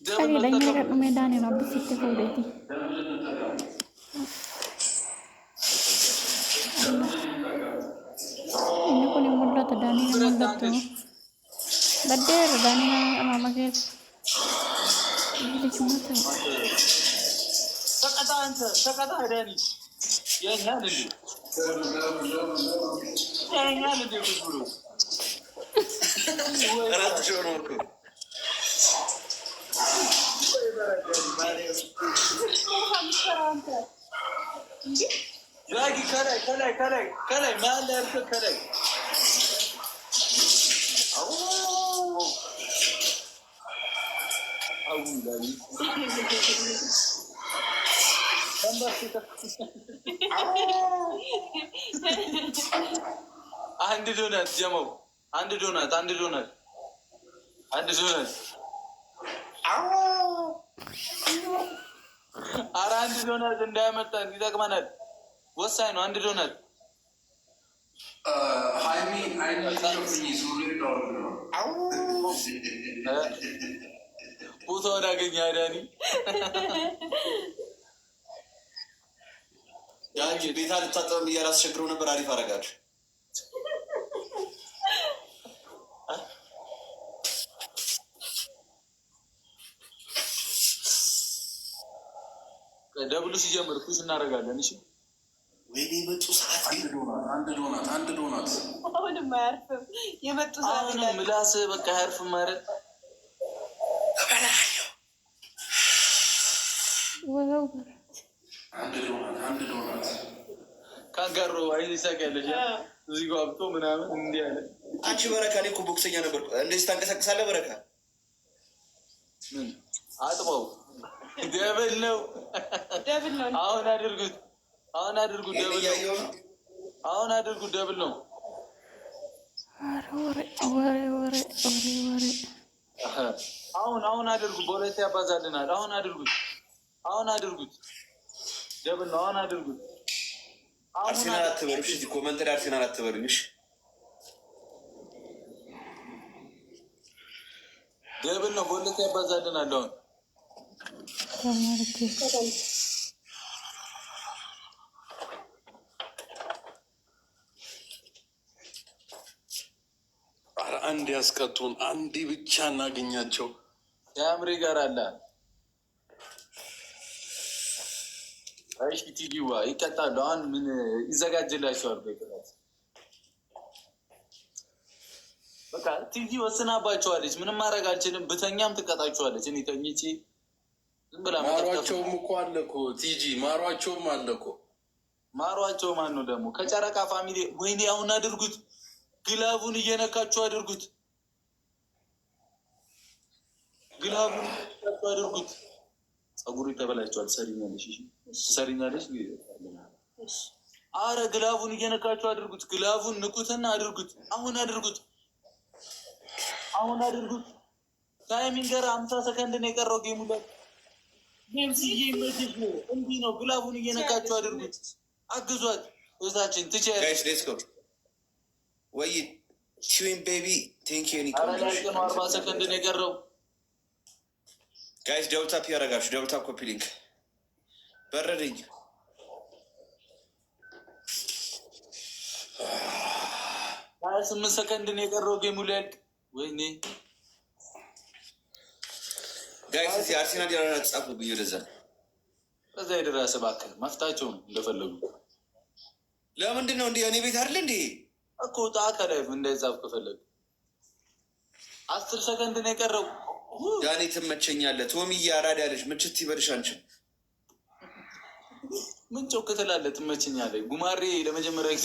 Double ነው Dhageenya ተጠቀሙ። dhumee Daaniin abbisitti fuudheeti. Double እንጠቀም። Inni kun hin mul'atu, Daaniin hin mul'atu. Baddeera Daaniin amaama keessa. ልጅ ሞተ። ተቀጣ፣ አንተ ተቀጣ። ዳኒ ያኛል እንዴ? ያኛል እንዴ? ቁጭ ብሎ አራት ሺህ ነው እኮ። ዳጊ ከላይ ከላይ ከላይ ከላይ መሀል ላይ አድርገህ ከላይ አው አው ዳኒ አንድ ዶናት ጀመው፣ አንድ ዶናት፣ አንድ ዶናት፣ አንድ ዶናት። አረ አንድ ዶናት እንዳያመጣን ይጠቅመናል። ወሳኝ ነው። አንድ ዶናት። ሀይሚ አይን ሸፍኝ ሱሪ ነው። ቦታውን አገኘ ዳኒ። ዳኒ ቤት አልታጠብም እያለ አስቸግረው ነበር። አሪፍ አደረጋችሁ። Double ኡ ሲጀምር push እናደርጋለን። እሺ። ወይኔ የመጡ ሰዓት ግን አንድ ዶናት፣ አንድ ዶናት፣ አንድ ዶናት። አሁንም አያርፍም። የመጡ ሰዓት አሁንም ይላል። ምላስ በቃ አያርፍም ማለት እበላለሁ። Wow. አንድ ዶናት፣ አንድ ዶናት። ካንጋሮ አይን ይሳቅ ያለሽ እዚህ ጓብቶ ምናምን እንዲህ አለ። አንቺ በረካ፣ እኔ እኮ ቦክሰኛ ነበርኩ። እንደዚህ ታንቀሳቅሳለህ በረካ? ምን አጥበው double ነው። Double ነው። አሁን አድርጉት፣ አሁን አድርጉት። ይሄን Double ነው። እያየሁ ነው። አሁን አድርጉት። Double ነው። ኧረ ወሬ ወሬ ወሬ ወሬ ወሬ። አሁን አሁን አድርጉ። በሁለት ያባዛልናል። አሁን አድርጉት። አሁን አድርጉት። Double ነው። አሁን አድርጉት። አሁን አርሴናል አትበሉ። እሺ፣ እዚህ comment ላይ አርሴናል አትበሉኝ። እሺ። Double ነው። በሁለት ያባዛልናል። አሁን ተማርኬ ኧረ አንድ ያስቀጡን፣ አንዴ ብቻ እናገኛቸው። የአምሬ ጋር አለ። እሺ ቲጂዋ ይቀጣሉ። አሁን ምን ይዘጋጅላቸዋል? በቅጣት በቃ ቲጂ ወስናባቸዋለች። ምንም ማድረግ አልችልም። ብተኛም ትቀጣቸዋለች። እኔ ተኝቼ ዝም ብላ መጠፍጠፍ። ማሯቸውም እኮ አለ እኮ ቲጂ፣ ማሯቸውም አለ እኮ። ማሯቸው ማን ነው ደግሞ? ከጨረቃ family። ወይኔ አሁን አድርጉት። Glove ኡን እየነካችሁ አድርጉት። Glove ኡን እየነካችሁ አድርጉት። ጸጉሩ ተበላሽቷል። ትሰሪኛለሽ? እሺ ትሰሪኛለሽ? አረ glove ኡን እየነካችሁ አድርጉት። Glove ኡን ንኩትና አድርጉት። አሁን አድርጉት። አሁን አድርጉት። Timing ገር 50 ሰከንድ ነው የቀረው game ኡ ላይ። ሜምስዬ መችሽ እንዲህ ነው። Glove ኡን እየነካችሁ አድርጉት። አግዟት እህታችን ትችያለሽ። Guys, let's go። ወይ ትዊን baby, thank you። አረ ላይቅ ነው። 40 ሰከንድ ነው የቀረው። Guys, double tap እያደረጋችሁ፣ double tap, copy link። በረደኝ። 28 ሰከንድ ነው የቀረው game ኡ ሊያልቅ። ወይኔ። Guys፣ እዚህ አርሴናል ያለ ጻፉብኝ ወደዛ። በዛ የደረሰ እባክህ መፍታቸውን እንደፈለጉ። ለምንድን ነው እንዲህ? እኔ ቤት አይደል እንዴ? እኮ ጣ ከላይ እንዳይጻፍ ከፈለጉ። 10 ሰከንድ ነው የቀረው። ዳኒ ትመቸኛለህ። ቶሚ አራዳ ያለች ምችት ይበልሽ አንቺም። ምን ጮክ ትላለህ? ትመቸኛለህ። ጉማሬ ለመጀመሪያ ጊዜ